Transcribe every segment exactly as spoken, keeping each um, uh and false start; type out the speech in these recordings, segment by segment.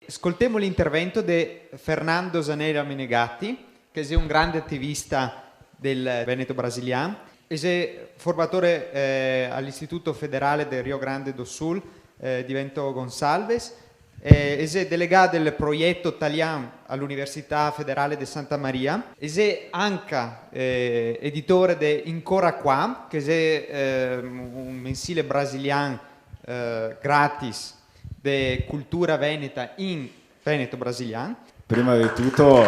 Scoltemo l'intervento de Fernando Zanella Menegatti, che xe un grande ativista del Veneto brasilian, e xe formatore, eh, al Istituto Federale del Rio Grande do Sul, eh, di Bento Gonçalves, eh, e xe delegà del proieto talian a l'Università Federale de Santa Maria, e xe anca, eh, editore de Ancora Qua, che xe, eh, un mensile brasilian, eh, gratis, de cultura veneta in veneto brasilian. Prima de tuto,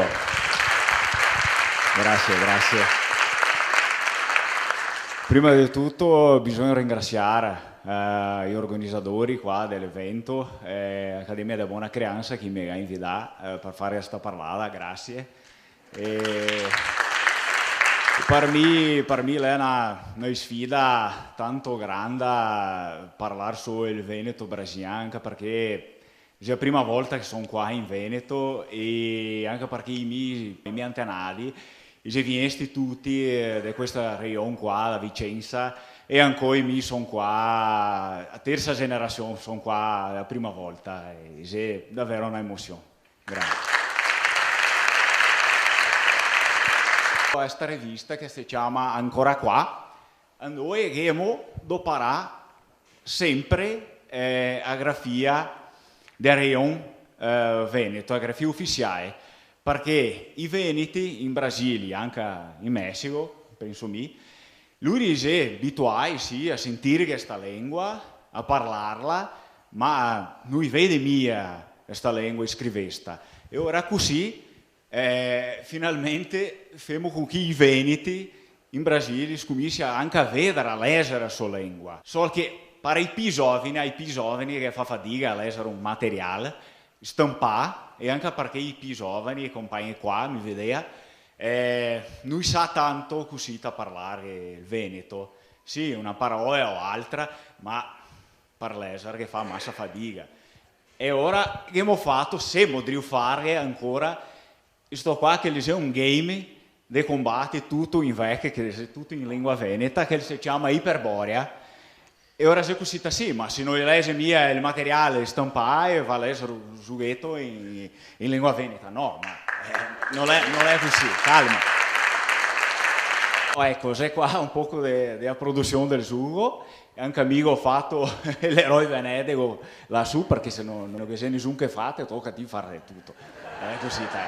grasie, grasie. Prima de tuto bisogna ringrasiar, eh, i organizadori qua de l'evento, eh, Academia de Bona Criança, che me ga invità, eh, par far sta parlada, grasie. E par mi, par mi l'è na, na sfida tanto granda parlar so el veneto brasilian, anca parché xe la prima volta che son qua in Veneto e anca parché i mi, i mi antenadi i xe vignesti tuti, eh, de questa region qua, da Vicenza, e ancoi mi son qua, a terza generasion, son qua la prima volta, e xe davero na emosion. Grasie. Sta revista che se ciama Ancora Qua, andoe ghemo doparà sempre, eh, a grafia de region, eh, veneto, a grafia ufisiae, parché i veneti in Brasili, anca in Mesico, penso mi, lori i xe abituai, sì, a sentirghe sta lengua, a parlarla, ma no i vede mia sta lengua iscrivesta. E ora cusì, eh, finalmente femo con che i veneti in Brasile scominsia anca a vedar, a lezer a so lengua. Sol che par i pi zoveni, ai pi zoveni che fa fadiga a lezer un material stampà, e anca parché i pi zoveni, i compagni qua, mi vedea, eh, no i sa tanto cusì ta parlar el veneto. Sì, una parola o altra, ma par lezer che fa masa fadiga. E ora ghemo fato, semo drio farghe ancora, sto qua che el xe un game de combate tuto in vec, che xe tuto in lengua veneta, che se ciama Iperborea. E ora xe cusì, ta sì, ma se no i leze mia el material stampà, e va a lezer un zugheto in, in lengua veneta. No, ma, eh, no l'è, no l'è cusì, calma. Oh, eco, xe qua un poco de, de a produsion del zugo. E anca mi go fato l'eroe venetico là su, parché se no, no ghe xe nisun che fa, te toca a ti far tuto. Eh, cusì, dai.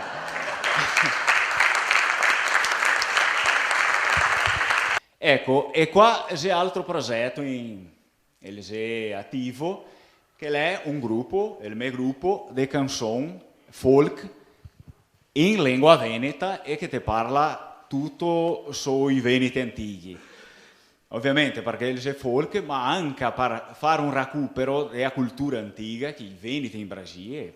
Eco, e qua xe altro progeto in, el xe ativo, che l'è un grupo, el me grupo de canson folk, in lengua veneta e che te parla tuto so i veneti antighi. Ovviamente parché el xe folk, ma anca par far un recupero de a cultura antiga che i veneti in Brasile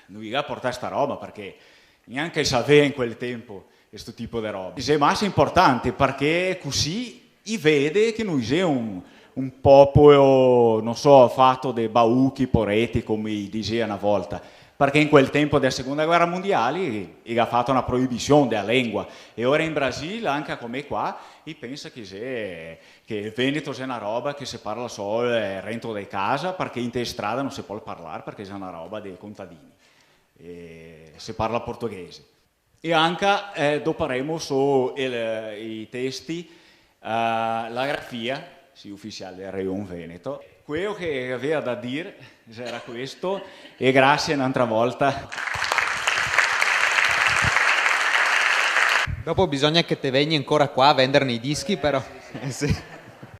no i ga portà sta roba, parché gnanca i savea in quel tempo sto tipo de roba. Xe masa importante, parché cusì i vede che no i xe un, un popolo, no so, fato de bauchi, poreti, come i disea na volta. Parché in quel tempo de a seconda guera mondiale i ga fato na proibision de a lengua, e ora in Brasil, anca come qua, i pensa che xe, che el veneto xe na roba che se parla sol, eh, rento de casa, parché inte strada no se pol parlar, parché xe na roba de contadini. E se parla portoghese. E anca, eh, doparemo so el, i testi, eh, la grafia, sì, ufisial del Region Veneto. Queo che gavea da dir xera questo, e grasie n'antra volta. Dopo bisogna che te vegni ancora qua a venderne i dischi, però. Eh, sì.